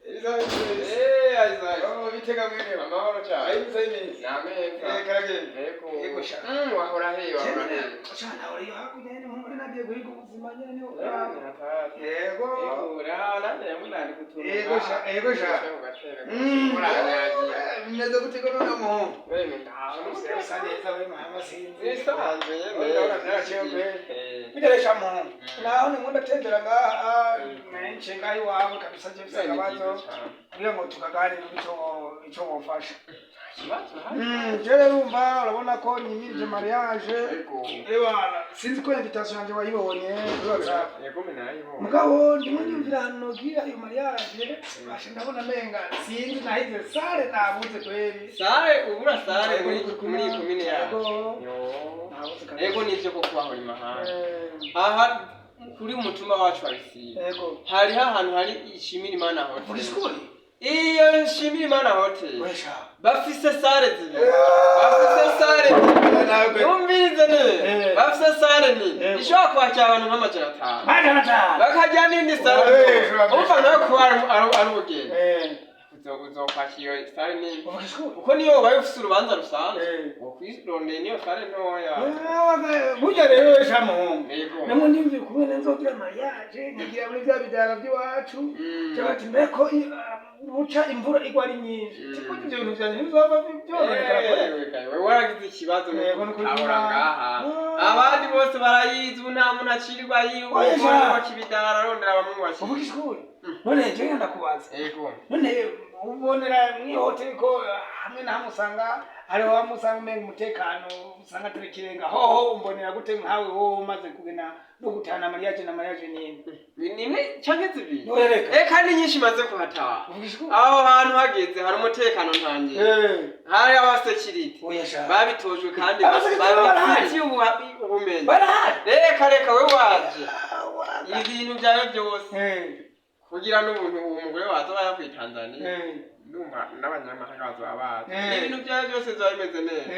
Eh, Isaac. Oh, bitega mwene. Amahoro cyane. Ayi musayi. Ni ameza. Eh, karagenda. Yego. Yego sha. Wahora he, wahora he. Shana uri hakurya nyene mu muri nagiye guhiga ubuzima nyene niho. Eh, ni hatari. Yego. Yego, ura, nanjye ndabona ndi kutunga. Yego sha, yego sha. Ku gatebe. Uranyagiye. Bimeze gute ko none muhungu? Wewe ndaho. Usa neza we mahama sinzi. Bisanzwe nyene. Urabona byaraciye kweli. Eh. Bidaresha muhungu. Mm. Naho ni nkunda tembera ngaha menshi ngaha iwawe kabisa je Ni akabazo byiza cyane. kugira ngo tukaganire ico ico wofasha. Ikibazo hari? Je rero urumva urabona ko nyimirije mariage. Yego. Ebana sinzi ko invitation yanje wayibonye kuri WhatsApp. Yego, mbe narayibonye. Mugabo ndimo nyumvira ahantu nogira iyo mariage, bashe ndabona menga sinzi nahize salle nabuze kweli. Salle ubura salle muri iyi komine yacu. Yego. Yo. Nabuze kabisa. Yego, nivyo ko kubahora imahanga. Aha kuri umutumba wacu wa Bisiga. Yego. Hariho ahantu hari Ishimira Imana Muri Hotel. skuli? Iyo Nshimira Imana Hotel. Wesha. Bafise salle zibiri. Bafise salle zibiri. Nawe. Yumvirize neza. Bafise salle nini. Ishobora kwakira abantu nka 500. 500. Bakajya n'indi salle. Eh, Umva nawe kuba ari ubugeni. Uzokwakira iyo salle nini. Uvuga skuli? Kuko niyo ubaye ufise urubanza rusanzwe. Wokwirondera niyo salle ntoya. Burya rero wesha muhungu. Yego. Namwe ndimvi kumwe nzogira mariage nkagira muri bya bidara by'iwacu. Cyangwa ati mbeko buca imvura igwa ari nyinshi. Tiko ibyo bintu byanjye ntibizova byononekara kweli. Ewe, wewe waragize ikibazo. Yego, ni ukuri. Ahora ngaha Ah. abandi bose barayizi, ubu nta muntu acirirwa yiwe. Oya, sha. Kibidara ararondera bamwubakira. Uvuga ishuri. None jewe ndakubaza. Yego. None ubonera mw'ihoteli ko hamwe na hamwe usanga hariho hamwe usanga umenga umutekano usanga atari ikirenga, hoho umbonera gute nkawe wowe umaze kugena no gutahana mariage na mariage n'imwe? Ni imwe canke zibiri? Ntoreka. Eka ni nyinshi maze kuhataha. Uvuga ishuri? Aho hantu hageze hari umutekano ntangiye. Hari abasekirite Oya sha. babitojwe kandi Abasekirite barahari. babifitiye ubumenyi. Barahari. Reka reka, we waje ibintu byawe byose kugira n'ubuntu uwo mugore waza aba yavuye Tanzania. Ndumva n'abanyamahanga bazoba bazi. Ibintu byawe byose bizoba bimeze neza.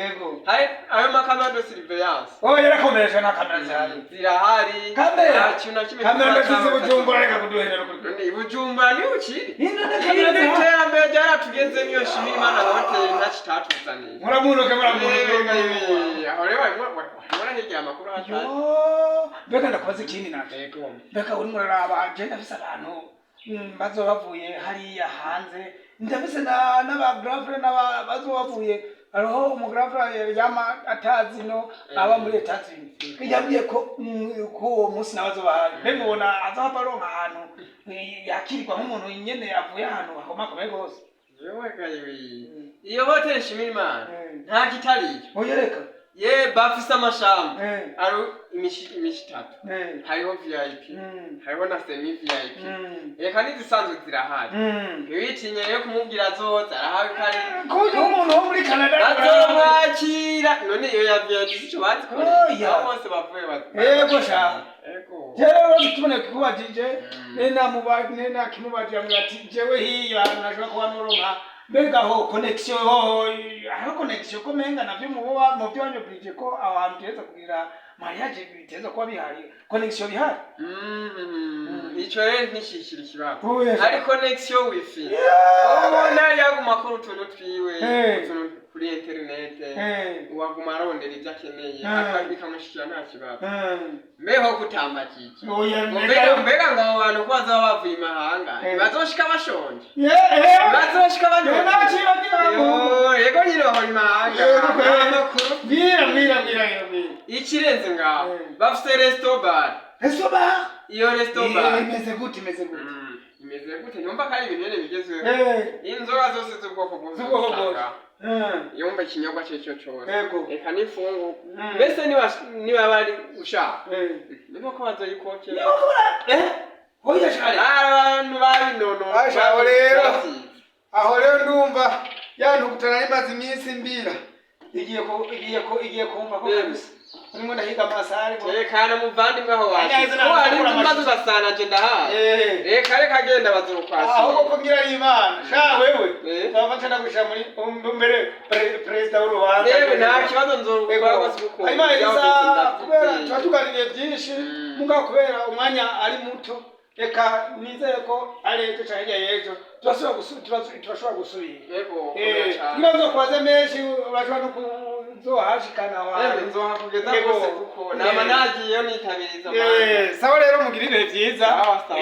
Hari ayo ma caméras de surveillance. Oh, yarakomereje na kamera zihari. Zirahari. Kamera. Nta kintu na kimwe. Kamera kizacamo. ndazizi Bujumbura, reka kuduherera kuri. None i Bujumbura niho ukiri. Nino na Iri kamera zihari. iterambere ryaratugezemo, iyo Shimira Imana Hotel ntacyo itatuzaniye. Muramunuke, muramunuke. Aho rero barimo barahegera amakuru hatari. Yo, mbega ndakubaza ikindi naco. Yego. Mbega urimo uraraba je ndafise abantu bazoba bavuye hariya hanze, ndafise na n'aba grand frère n'aba bazoba bavuye, hariho umu grand frère yama atazi no aba muri Etats-Unis yambwiye ko uwo munsi nawe azoba ahari. Mbe mubona azohava aronka ahantu yakirirwa nk'umuntu nyene avuye ahantu hakomakomeye rwose? Yewe gayiwe, iyo hoteli Shimira Imana nta kitariyo. Oya reka. Ye, bafise ama chambres ari imishi itatu. Hariho VIP, hariho na semi VIP, reka n'izisanzwe zirahari. Ntiwitinye rero kumubwira azoza arahawe kare. Kuburyo umuntu wo muri Canada Bazomwakira. None iyo ya VIP sico bazikoreye? Oya. Abo bose bavuye Yego sha. Yego. Jewe tubone kukubajije nena kimubajije ambwira ati jewe hiyo ahantu nashobora kuba noronka mbega ho connexion, ho hariho connexion ko menga navyo mubo mu byo wanyubwije ko aho hantu biteza kugira mariage biteza kuba bihari, connexion bihari. Ico rero ntikikiri ikibazo. Oya. Hari connexion wifi, ubona yaguma akora utuntu twiwe, utuntu kuri internet, uwaguma arondera ivyo akeneye bikamushikira nta kibazo. Mbeho kutambakije. Oya. Mbega ngo abo bantu ko bazaba bavuye imahanga bazoshika bashonje, bazoshika Yeah, banyotewe? Yo, yego nyine bahora imahanga. Yego, kweli. Amakuru. Bwira, bwira, bwira, bwira. Ikirenze ngaho, bafise resto bar. Resto bar. Iyo resto bar Imeze gute, imeze gute? Imeze gute? Numva ko ari ibintu nyene bigezweho. Inzoga zose z'ubwoko bwose Z'ubwoko bwose. usanga. Yumva ikinyobwa cye cyo cyose, eka n'imfungurwa. Mbese niba bari ushaka niko bazoyikokera. Oya shari. Hari abantu babinono. Asha, aho rero. Aho rero ndumva ya ntugutana imaze iminsi mbira igiye kumva ko kabisa. Ndimo ndahiga amasare ngo Tekana muvandimwe, aho waje Neza, ko hari nakura inzu maze amashusho. ugasanga nje ndahaye. Reka reka, genda, bazokwakira. Ahubwo ko ngira ari Imana sha wewe, nzaba ndagushira muri mbere perezida w'urubanza. Yewe, nta kibazo, nzokora rwose kuko Hanyuma ibyawe Elisa, byose kubera ndafite. tuba tuganiriye byinshi, mugabo kubera umwanya ari muto, reka nizere ko ari ejo canke hirya y'ejo turashobora gusubira. Yego, komera cane. Kugira ngo kubaze menshi, urashobora no kuzohashikana aho Yewe, hantu. nzohakugeza Yego. rwose kuko nama nagiyeyo nitabiriza izo manza. Sawa rero, mugire ibihe byiza. Sawa, sawa.